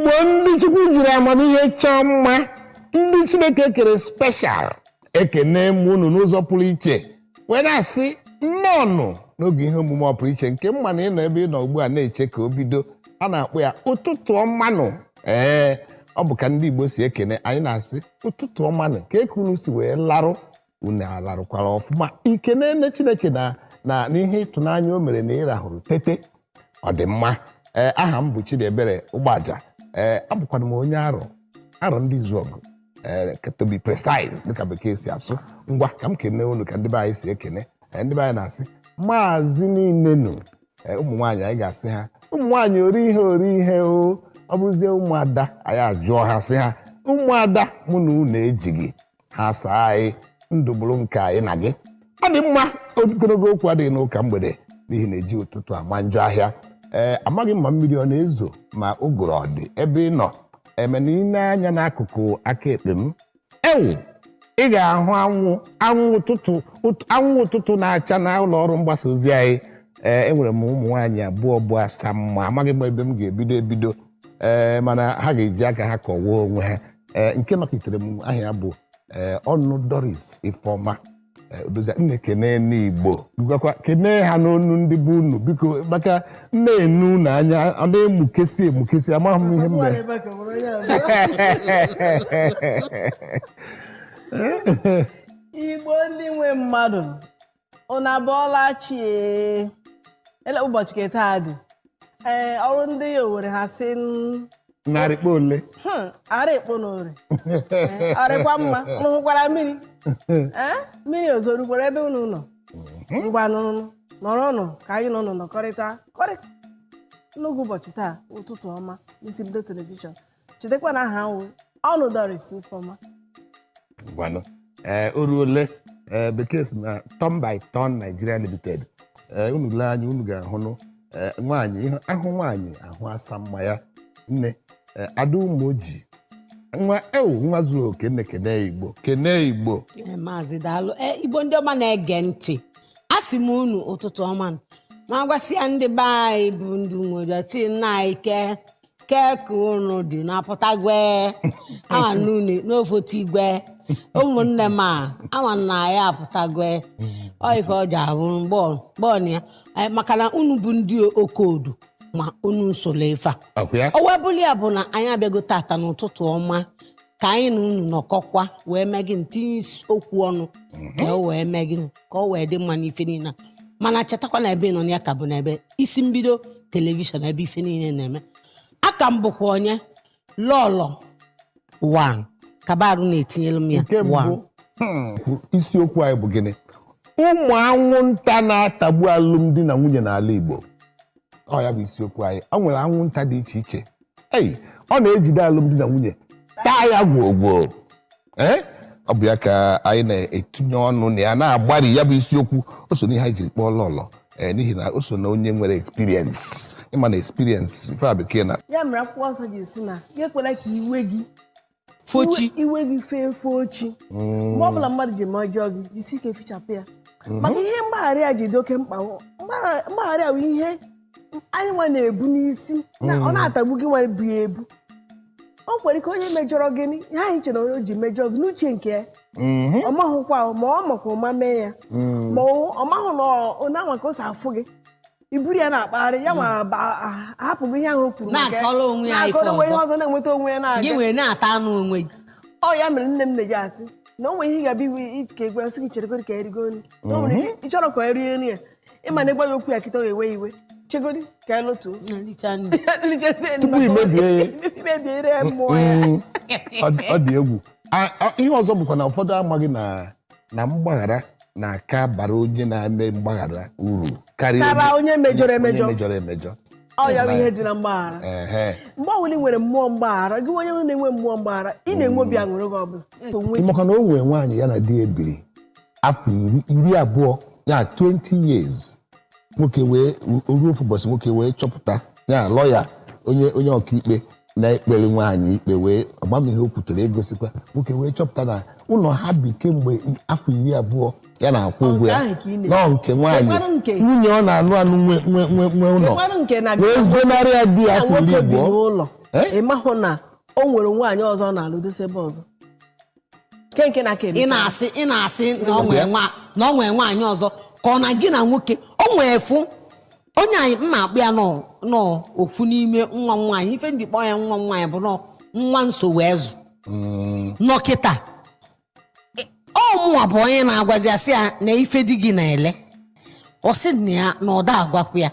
Igbo ndị Chukwu jiri amamihe chọọ mma, ndị Chineke kere special, ekene m unu n'ụzọ pụrụ iche wee na-asị nnọọnụ n'oge ihe omume ọ pụrụ iche nke mma na ịnọ ebe ị nọ ugbu a na-eche ka o bido. A na-akpọ ya Ụtụtụ Ọmanụ. Ee, ọ bụ ka ndị Igbo si ekene. Anyị na-asị ụtụtụ ọmanụ ka eke unu si wee larụ, unu alarụkwara ọfụma. Ikene nne Chineke na na n'ihe ịtụnanya o mere na ị rahụrụ tete, ọ dị mma. Ee, aha m bụ Chidiebere Ụgbaja. Ee, abụkwana m onye Arọ, Arọ ndị Izuọgụ, ee, to be precise, dịka bekee si asụ. Ngwa, ka m kene unu ka ndị be anyị si ekene. Ee, ndị be anyị na-asị maazị niile nụ. Ee, ụmụ nwaanyị, anyị ga-asị ha ụmụ nwaanyị ori ihe ori ihe o. Ọ bụrụzie ụmụada, anyị ajụọ ha sị ha, ụmụada, mụ na unu ejighị ha saa anyị ndụ bụrụ nke anyị na gị. Ọ dị mma. Ogologo okwu adịghị n'ụka mgbede, n'ihi na eji ụtụtụ ama njọ ahịa. Ee, amaghị m ma mmiri ọ na-ezo, ma ụgụrụ ọ dị ebe ị nọ eme na ị na-anya n'akụkụ aka ekpe m. Ewu, ị ga-ahụ anwụ, anwụ ụtụtụ, anwụ ụtụtụ na-acha na ụlọ ọrụ mgbasa ozi anyị. Ee, enwere m ụmụ nwaanyị abụọ bụ asa mma. Amaghị m ebe m ga-ebido ebido. Ee, mana ha ga-eji aka ha kọwaa onwe ha. Ee, nke nọkitere m, aha ya bụ ee ọnụ Doris Ifeọma. Ee, odozi nne, kene n'Igbo. Gwakwa kene ha n'onu ndị bụ unu, biko, maka nne enu unu anya ọ na-emukesi emukesi. Amaghị m ihe m mere. Igbo ndị nwe mmadụ, unu abọọla chi? Ele ụbọchị ka taa dị. Ee, ọrụ ndị Owere ha sị narịkpa ole? Arịkpụ na ore ọrịkwa mma. Unu hụkwara mmiri? Ee, mmiri ozorukwara ebe unu nọ? Ngwanụ, nọrọnụ ka anyị nọ nọkọrịta kọrị n'oge ụbọchị taa. Ụtụtụ ọma n'Isi Mbido Television. Chetakwa na aha nwụ ọnụ Doris Ifeọma. Ngwanụ, ee, o ruole. Ee, bekee si na Turn by Turn Nigeria Limited. Ee, unu lee anya, unu ga-ahụnụ. Ee, nwaanyị ihe ahụ, nwaanyị ahụ asa mma ya. Nne, ee, ada Ụmụoji, nwa ewu, nwa zuru oke. Nne, kene Igbo, kene Igbo. Ee, maazị, daalụ. Ee, Igbo ndị ọma na-ege ntị, a sị m unu ụtụtụ ọma. Ma gwasịa ndị be anyị bụ ndị Ụmụoji, si nna anyị ke ke ka unu dị na-apụta gwe ama n'une n'ofotu igwe. Ụmụnne m a, ama na ya apụta gwe ọ ife ọja abụrụ gbọọ ya. Ee, maka na unu bụ ndị okodu ma unu soro ife a. Ọkwa ya? O wee bụrụ ya bụ na anyị abịago tata n'ụtụtụ ọma ka anyị na unu nọkọkwa wee mee gịnị? Tinye isi okwu ọnụ ka o wee mee gịnị? Ka o wee dị mma n'ife niile a. Mana chetakwa na ebe ị nọ na ya ka bụ n'ebe Isi Mbido Television, ebe ife niile na-eme. Aka m bụkwa onye lọlọ 1 kabarụ na-etinyelu m ya. Nke mbụ, 1. Isiokwu anyị bụ gịnị? Ụmụ anwụnta na-atagbu alụmdi na nwunye n'ala Igbo. Ọ ya bụ isiokwu anyị. Ọ nwere anwụnta dị iche iche. Ei, ọ na-ejide alụmdi na nwunye taa ya gwogwo. Ee, ọ bụ ya ka anyị na-etinye ọnụ na ya, na-agbari ya bụ isiokwu. O so n'ihe anyị jiri kpọọ lọlọ, ee, n'ihi na o so na onye nwere experience. Ịma na experience ife a bekee na Ya mere akwụkwọ nsọ ji si na gị ekwela ka iwe gị fochi. Iwe gị fee foo chi. Mgbe ọbụla mmadụ ji mejọọ gị, jisi ike fichapụ ya, maka ihe mgbaghara ya ji dị oke mkpa. Mgbaghara ya bụ ihe anyị nwa na-ebu n'isi na ọ na-atagbu gị nwa bu ya ebu. O nwere ike onye mejọrọ gị, ihe anyị chere na o ji mejọọ gị n'uche nke ya, ọ mahụkwa o, ma ọ makwa ụma mee ya, ma ọ mahụ na ọ na-anwa ka o si afụ gị, iburu ya na-akpagharị ya ma hapụghị ihe ahụ o kwuru maka ya. Na-akọrọ onwe ya ife na-akọrọ onwe ihe ọzọ. ọzọ, na-enweta onwe ya na-aga. Gị wee na-ata anụ onwe gị. Ọ ya mere nne m na-eji asị na o nwere ihe ị ga-abịa iwe ka egwe sị gị cheregodi ka erigo nri, na o nwere ike ị chọrọ ka erie nri ya. Ịma na ịgwa ya okwu ya kịta, ọ ga-ewe iwe. Chegodi ka ya lotuo. Nricha nri. Tupu i mebie ya. Imebiere ya mmụọ ya. Ọ dị egwu. Ihe ọzọ bụkwa na ụfọdụ amaghị na mgbaghara na-aka bara onye na-eme mgbaghara uru karịa Kara onye mejọrọ emejọ. Onye mejọrọ emejọ. Ọ ya bụ ihe dị na mgbaghara. Mgbe ọbụla ị nwere mmụọ mgbaghara, gị onye na-enwe mmụọ mgbaghara, ị na-enwe obi aṅụrị oge ọbụla onwe. Maka na o nwere nwaanyị ya na di ya biri afọ 20, ya 20 years. Nwoke wee ruo ofu ụbọchị, nwoke wee chọpụta ya, lọya, onye ọkaikpe na-ekpere nwaanyị ikpe, wee ọgbamihe o kwutere egosikwa. Nwoke wee chọpụta na ụlọ ha bi kemgbe afọ 20 ya na-akwụ ụgwọ ya Nke ahụ ka ị na-ekwu. nọ nke nwaanyị. Nekwanụ nwunye ọ na-anụ anụ nwe nwe nwe nwe ụlọ Nekwanụ nke na wee zonarị ya di ya na afọ iri nwoke bi abụọ n'ụlọ. Eh? Ị mahụ na o nwere nwaanyị ọzọ ọ na-alụ dosa ebe ọzọ nke na-aka eme. Ị na-asị na ọ nwee na ọ nwee nwaanyị ọzọ, ka ọ na gị na nwoke o nwee fụ onye anyị mma akpụ ya nọ nọ ofu n'ime nwa m nwaanyị. Ife njikpọ ya nwa m nwaanyị bụ nọ nwa nso wee zụ nọ kịta. Ọ mụnwa bụ onye na-agwazi ya sị ya na ife di gị na-ele. Ọ sị na ya na ọ da agwakwu ya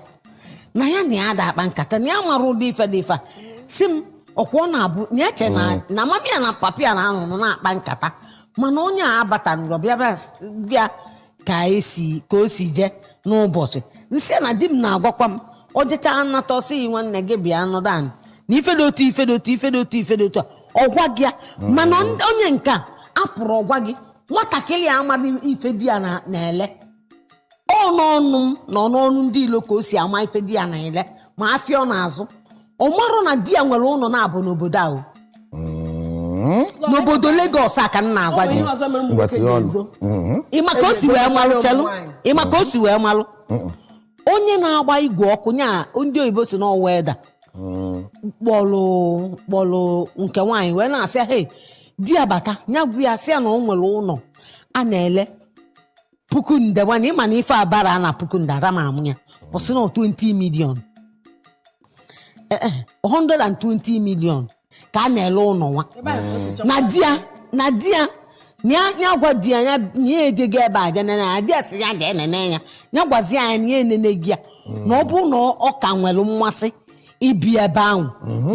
na ya na ya da akpa nkata, na ya mara ụdị ife dị ife a si m ọkwa ọ na-abụ na ya che na mami ya na papi ya na-anọ na-akpa nkata, mana onye a abatanụrụ bịa bịa bịa ka esi ka o si jee n'ụbọchị nsị ya na di m na-agwakwa m o jechaa nnata, ọsị yi nwanne gị bịa nọdụ anị na ife dị otu, ife dị otu, ife dị otu, ife dị otu a ọgwa gị ya. Mana onye nke a apụrụ ọgwa gị nwatakịrị a amara ife di ya na-ele ọ n'ọnụ m na n'ọnụ ndị ilo ka o si ama ife di ya na-ele, ma afịa ọ na-azụ ọ marụ na di ya nwere ụlọ na-abụ n'obodo ahụ, n'obodo Lagos a ka m na-agwa O nwere gị. ihe ọzọ mere ụmụ nwoke Ngwa tinye ọnụ. ji ezo. Ịma ka o si wee malụ, chelụ, ịma ka o si wee malụ onye na-agba igwe ọkụ nya ndị oyibo si na welder kpọlụ nke nwaanyị wee na-asị ya, hey, di ya bata ya gwu ya sị ya na o nwere ụlọ a na-ele 10,000 nwana. Ịma na ife abara na 10,000 ara ma amụ ya, ọ sị na 20 million, 120 million ka a na-ele ụlọ nwa. Ebe ahụ ka o si chọpụta. Na di ya na ya gwa di ya ya ya ejego ebe a je nene ya. Di ya sị ya jee nene ya, ya gwazi ya na ya enene gị ya na ọ bụrụ na ọ ka nwere mmasị ibi ebe ahụ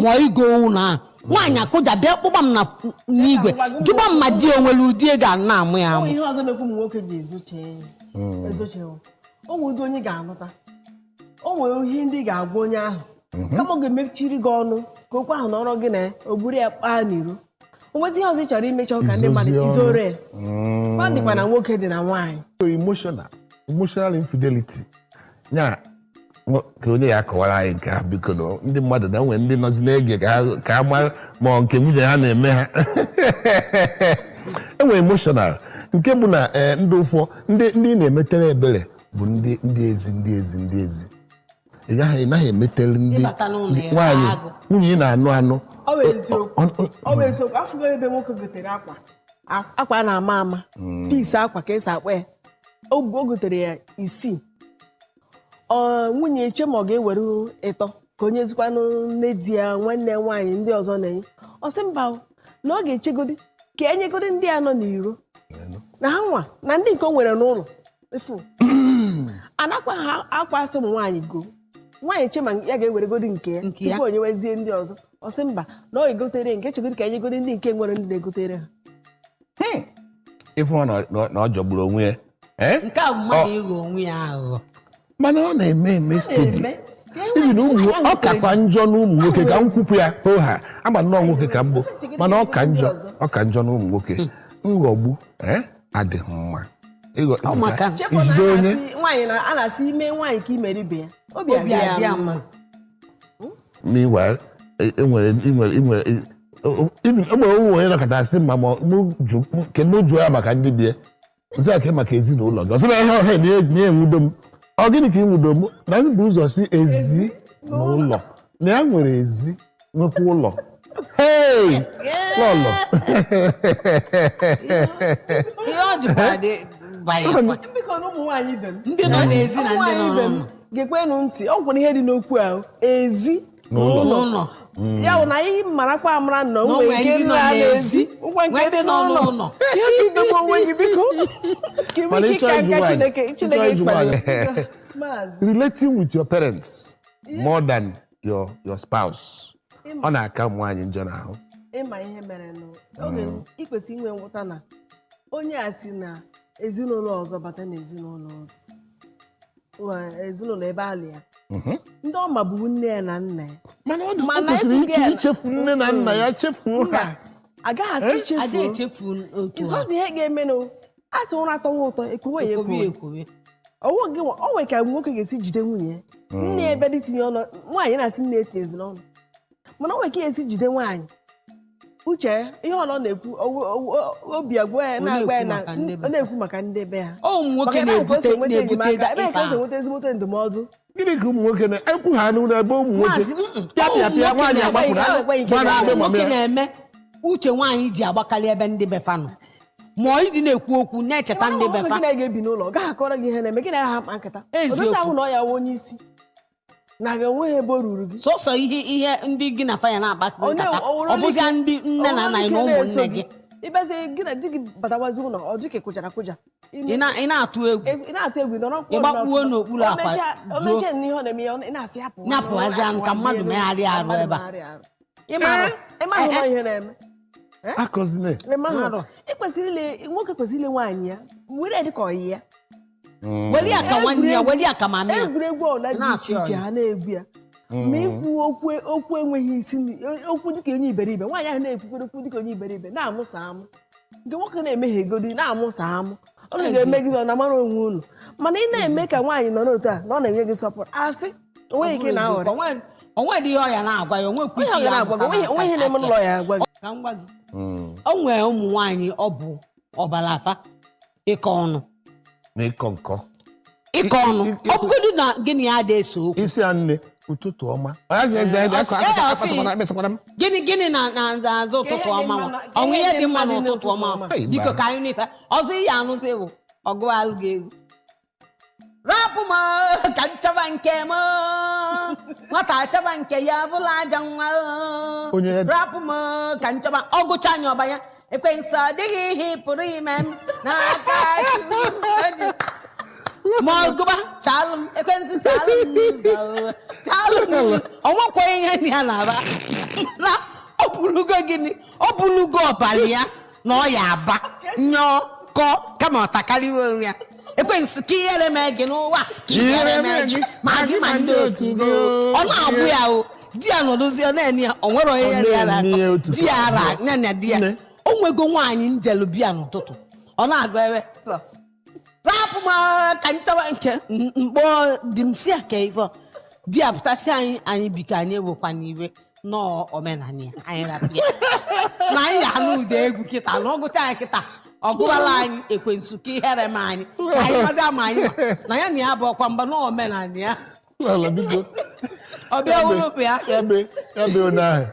ma igo ụlọ ahụ. Nwaanyị akụja bịa kpụba m na n'igwe jụba m ma di o nwere ụdị ego a na-amụ ya O amụ. nwere ihe ọzọ mekwa ụmụ nwoke ji ezoche ezoche. O nwere ụdị onye ga-anụta, o nwere ihe ndị ị ga-agwa onye ahụ kama ọ ga-emechiri gị ọnụ ka okwu ahụ nọrọ gị na ya, o buru ya kpaa n'iro. O nwezi ihe ọzọ ị chọrọ imecha ka ndị mmadụ Izozie ọnụ. izoro ya. Ọ dịkwa na nwoke dị na nwaanyị. So emotional infidelity ya ka onye ya akọwara anyị nke a, biko nụ, ndị mmadụ na nwere ndị nọzi na-ege ka ha mara ma ọ nke nwunye ha na-eme ha. Enwere emotional nke bụ na ndị ụfọ ndị na-emetere ebere bụ ndị ezi ndị ezi ndị ezi ị naghị emetere ndị Ịbata n'ụlọ ya, nwaanyị agụ. nwunye ị na-anụ anụ. Ọ bụ eziokwu, ọ bụ eziokwu. Afụgo ebe nwoke gotere akwa akwa a na-ama ama piece akwa ka esi akpa ya, o gotere ya isii. Ọ nwunye eche ma ọ ga-ewere ịtọ ka onye zikwanụ nne di ya, nwanne ya nwaanyị, ndị ọzọ na-enye. Ọ sị mba o, na ọ ga-echegodi ka enyegodi ndị a nọ n'iro na ha nwa na ndị nke o nwere n'ụlọ efu anakwa ha akwa. Asị ụmụ nwaanyị go nwaanyị che ma ya ga-eweregodi nke ya Nke ya. tupu o nyewezie ndị ọzọ. Ọ sị mba, na ọ ga-egotere nke chegodi ka enyegodi ndị nke nwere ndị na-egotere ha. Ịfụ ọ na ọ jọgburu onwe ya. Eh? Nke a bụ mmadụ ịghọ onwe ya aghụghọ. Mana ọ na-eme eme steady. Na-eme. Ka e nwee Even ụmụ anya ọ kakwa njọ na ụmụ nwoke ka m kwupụ ya hoo ha ama nnọọ nwoke ka mbụ, mana ọ ka njọ, ọ ka njọ na ụmụ nwoke. Nghọgbu adịghị mma. Ọ maka- Chefuo na Ijide a onye na-asị nwaanyị na a na-asị ime nwaanyị ka imere ibe ya obi obi adị adị ya ya mma. mma. Meanwhile, enwere enwere enwere even enwere ụmụ onye nọkọta asị ma ma mụ jụ kedu jụọ ya maka ndị bie nsị a ke maka ezinụlọ gị, ọ sị na ihe ọha na enwudo m. Ọ gịnị ka ịnwudo m na m bụ ụzọ si ezi n'ụlọ na ya nwere ezi nwekwa ụlọ? Hey, lọlọ. Ihe ọ jikwa dị banyekwa Biko na ụmụ nwaanyị ibe m, ndị nọ n'ezi na ụmụ ndị nwaanyị nọ ibe m, n'ụlọ gekwenụ ntị. Ọ gwara ihe dị n'okwu ahụ, ezi n'ụlọ. N'ụlọ. Ya bụ na anyị marakwa amara na Na o o nwere nwere nke ndị nọ nọ n'ezi, n'ezi nkwa nke nwee dị ndị nọ n'ụlọ n'ụlọ. Ihe ka idogbu onwe gị, biko, ka Mana ike ịchọ ka ịjụ nka nwaanyị, Chineke ịchọ Chineke ịjụ kpaliri. nwaanyị. Maazị. Relating with your parents more than your spouse, ọ na-aka ụmụ nwaanyị njọ n'ahụ. Ịma ihe mere nụ oge ị kwesịrị inwe nghọta na onye a si na ezinụlọ ọzọ bata n'ezinụlọ ezinụlọ ebe alụ ya, ndị ọ ma bụ nne ya na nna ya. Mana ọ dị ọ Mana kwesịrị ebughị ike ya- ichefu nne na nna ya, chefuo Mba, ha. agaghị asị ada chefuo. Echefu otu a. Ịzọzi ihe ga-emenụ, a sị ụra atọwa ụtọ ekwuwe ya ekwowe ekwuwe. Ekwowe. Ọwụ gị o nwere ka nwoke ga-esi jide nwunye ya, nne ya ebe dị tinye ọnụ, nwaanyị na-asị nne etinyezi n'ọnụ, mana o nwere ka esi jide nwaanyị uche ya, ihe ọ nọ na-ekwu obi agwa ya Ọ na-agwa ya na-ekwu na maka ndị be ọ na-ekwu maka ndị be ha. Ọ ụmụ nwoke Maka ebe ahụ ka o si na-ebute enweta na-ebute enyemaka, ebe ahụ ka o si ife ahụ. enweta ezigbote ndụmọdụ. Gịnị ka ụmụ nwoke na-ekwu ha n'ụlọ ebe ụmụ nwoke Maazị, pịa pịa pịa ụmụ nwoke nwaanyị agbapụrụ na-ekwe nke gbara ụmụ ebe mama nwoke ya. na-eme uche nwaanyị ji agbakarị ebe ndị befa nọ, ma ọ ịdị na-ekwu okwu na-echeta ndị Ọ bụrụ na befa. gị na ya ga-ebi n'ụlọ, ọ gaghị akọrọ gị ihe na-eme gị na ya, ha akpa nkata. Eziokwu. Odozi ahụ na ọ ya wụ onye isi na ga enweghị ebe o ruru gị. Sọsọ ihe ndị gị na fa ya na-akpazi Onye- nkata, ọ wụrụ ọ bụzia ike- ndị nne na ọ nna wụrụ gị na ike na-eso ụmụnne gị. Ịbịazie, gị na di gị batawazi ụlọ, ọ dị ka ịkụjara akụja. Ị na-atụ egwu. Ị na-atụ egwu, ị nọrọ kwụọ Ị gbakpuo n'ọfụma. n'okpuru akwa, O zuo. mechaa n'ihe ọ na-eme ya, ị na-asị hapụ. Nyapụwazi anụ ka mmadụ megharịa arụ ebe a. Ị mara Ị mahụ na ihe na-eme. Akọzine. Ị mahụ. Marụ. Ị kwesịrị ile nwoke, kwesịrị ile nwaanyị ya were dị ka ọyị ya. Weli ya ka nwanne ya, weli ya ka mama ya. Egwuregwu ọla dị Na-asị iche iche ọyị. ha na-egwu ya, ma ikwu okwu, okwu enweghị isi, okwu dịka onye iberibe. Nwaanyị ahụ na-ekwukwere okwu dịka onye iberibe, na-amụsa amụ nke nwoke na-emeghe na-amụsa amụ. Unu ga-eme gị na mara onwe unu, mana ị na-eme ka nwaanyị nọ n'otu a na ọ na-enye gị nsọpụrụ, asị onweghị ike na-aghọrị. Onwe dị ihe ọ ya na-agwa ya, onwekwa Onye ike ọ ga ya na-agwa gị, onweghị ihe na-eme n'ụlọ ya agwa gị. Ka m gwa gị, o nwere ụmụ nwaanyị ọ bụ ọbara afa ịkọ ọnụ. Na ịkọ nkọ. Ịkọ ọnụ, ọ bụgodu na gịnị ya ada eso okwu. Isi ya, nne, ụtụtụ ọma. Ọ ga- Ọ sị- Gịnị gịnị na na azụ ụtụtụ Ihe dị ọma mma nwa? ihe Ọnwụ ihe dị dị mma mma dị n'ụtụtụ n'ụtụtụ ọma ọma. Hey, biko gbara. ka anyị n'ife ọzọ ihe anụzi bụ ọgụ alụ gị egwu, rapụ m ka m chọba nke m, nwata chọba nke ya bụla aja nwa. Rapụ m ka m chọba ọgụcha anya ọba ya ekwensu, ọ dịghị ihe ị pụrụ ime m n'aka Chukwu. Ma ọ gụba chalụ m ekwensu, chalụ m n'ụzọ, chalụ m n'ụzọ. Ọ nwekwa ihe dị ya na-aba na ọ bụrụgo gịnị, ọ bụrụgo ọbara ya na ọ ya aba nyọọ kọ kama ọ takarịrị onwe ya. Ekwensu, ka ihere mee gị n'ụwa, ka ihere mee gị ma gị ma ndị otu gị. Ọ na-agbụ ya o di ya nọdụzie, ọ na-enye ya, ọ nwere onye ya na ya na-enye na-akọ otu di ya ara ya na di ya. Nne. O nwego nwaanyị njelu bịa n'ụtụtụ, ọ na-agụ ebe sọ, rapụ m ka m chọwa nke mkpọ di m si a ka ife ọ. Di ya pụtasị anyị, anyị biko, anyị ewekwa n'iwe nọọ omenala ya, anyị rapụ ya na anyị ga-anụ ụda egwu kịta na ọgụcha anyị kịta, ọ gụwala anyị ekwensu ka ihere m anyị, ka anyị mazi ama anyị ma na ya na ya bụ ọkwa mgba nọọ omenala ya. Lala, biko. Ọ bịa wụrụ ya. Ya be onye ahụ.